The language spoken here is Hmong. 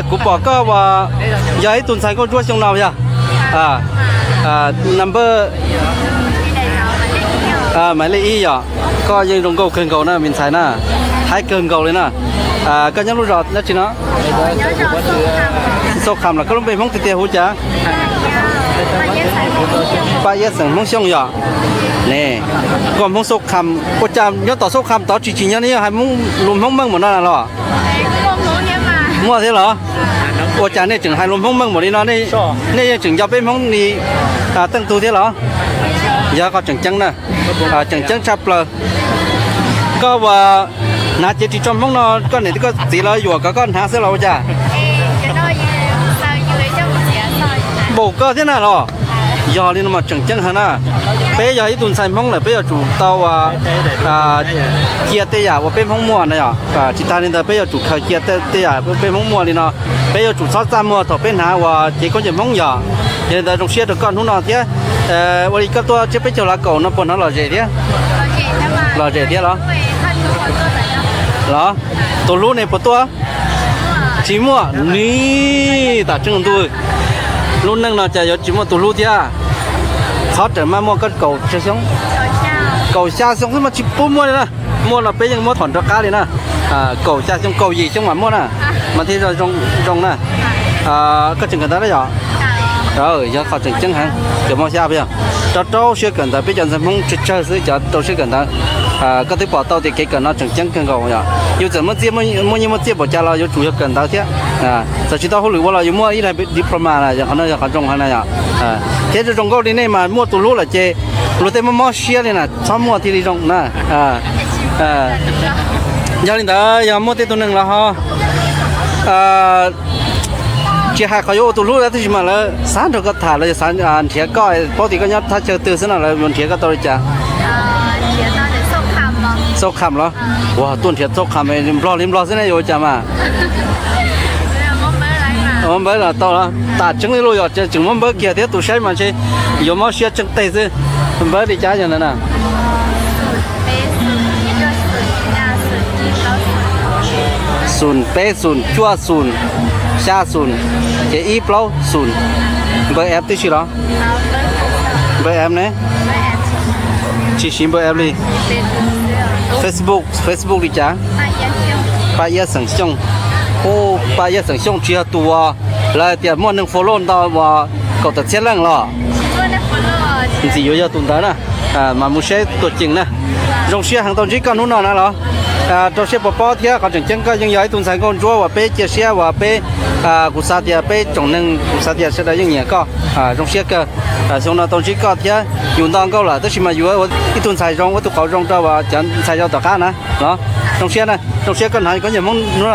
Kuv pom koj uas yog ib tug ntxhais nkauj ntsuab xyoo no yog? Number, maiv lej ib yog. Koj yeej zoo nkauj kawg nkaus na me ntxhais na, haib kawg nkaus li na. Koj nyob lub zos dab tsi no? Xauj Kham los koj lub npe Hmoob tiag tiag hu cas? Paj Iab xeem Hmoob Xyooj yog? Ne, koj Hmoob Xauj Kham, ua cas nyob tom Xauj Kham tod tsis tsim nyog nej yeej hais lus Hmoob meej npaum no na los? Muaj thiab los? Ua cas nej tseem hais lus Hmoob meej npaum li no, nej yeej tseem nco peb Hmoob li teej tug thiab los? Yog qhov tseem ceeb na, tseem ceeb tshaj plaws. Koj uas hnav cev ris tso Hmoob no, koj niam thiab koj txiv lawv yuam kom koj hnav xwb los ua cas? Npaum koj thiab na los? Yog li no mas tseem ceeb heev na. Peb yog ib tug ntxhais Hmoob lawm peb yuav tsum tau cia tej yam uas peb Hmoob muaj na yom. Tsis tas li ntawd peb yuav tsum khaws cia tej yam peb Hmoob muaj li no. Peb yuav tsum txhob txaj muag thaum peb hnav uas cev khaub ncaws Hmoob yog. Yog li ntawd zoo siab rau koj hnub no thiab. Ua li koj tuaj tsiab peb caug lav kaum no puas hnov lom zem thiab? Lom zem thiab los? Los, tus hlub ne puas tuaj? Tsis muaj ni. Tam tseeb ntuj, lub neej no cas yuav tsis muaj tus hlub thiab. Qhov rawm mas muaj koj kaum xyoo, kaum xya xyoo xwb mas tsis pub muaj li na. Muaj los peb yeej muab thom nrov qab li na. Kaum xya xyoo kaum yim xyoo mas muaj na, mas thiaj zoo na. Koj tseem kawm ntawv na yom? Yog qhov tseem ceeb heev, cov mob xyab yog rau rau siab kawm ntawv, peb cov ntxhais Hmoob tsawg tsawg xwb cov rau siab kawm ntawv. Koj twb pom tau tias kev kawm no tseem ceeb kawg nkaus yom. Yus txawm muaj txiaj, muaj nyiaj muaj txiaj npaum cas los yuav tsum yog kawm ntawv thiab. Txawm tsis tau hauj lwm ua los yuav muaj ib daim diploma na, qhov no yog qhov zoo heev na yom. Thiab zoo zoo nkauj li nej mas muaj tus hlub lawm ces luag tej mob mob siab li na txhob muaj thiaj li zoo na. Yog li ntawd yog muaj tej tug neeg los ho tsis hais qhov yuav ua tus hlub tab sis mas lawv xav nrog koj tham, lawv xav nrhiav koj, paub tias koj nyob thaj chaw twg xwb no lawv yuav nrhiav koj tau li cas? Xauj Kham los? Ua tuaj nrhiav Xauj Kham, Nplog li Nplog xwb ne yuav ua cas mas? Muab npawb los tau los? Tam tseeb li luj yog tseem muab npawb kiag thiab tus saib mas ntshe yuav mob siab tseeb teg xwb. Npawb li cas yog ntawd na? Xoom peb xoom cuaj xoom xya xoom ces ib plaub xoom. Npawb app tib si los? Npawb app ne? Tsis siv npawb app li. Facebook, Facebook li cas? Paj Iab xeem Xyooj. Paj Iab xeem Xyooj tsis yog tus uas lawv hais tias muaj neeg follow ntau uas kaum tawm txhiab leej los? Ntxim yuav yog tus ntawd na. Mas mus saib tuaj ceem na. Zoo siab heev tau ntsib koj hnub no na los? Rau siab puas paub thiab qhov tseem ceeb koj yeej yog ib tug ntxhais nkauj ntsuab uas peb cia siab uas peb, kuv xav tias peb tsoom neeg kuv xav tias sawv daws yeej nyiam koj. Zoo siab kawg, xyoo no tau ntsib koj thiab yus nto nkauj lawm tab sis mas yus ua ib tug ntxhais zoo ua tus qauv zoo rau cov ntxhais zau tom qab na los. Zoo siab na, zoo siab koj hnov khaub ncaws Hmoob hnub no.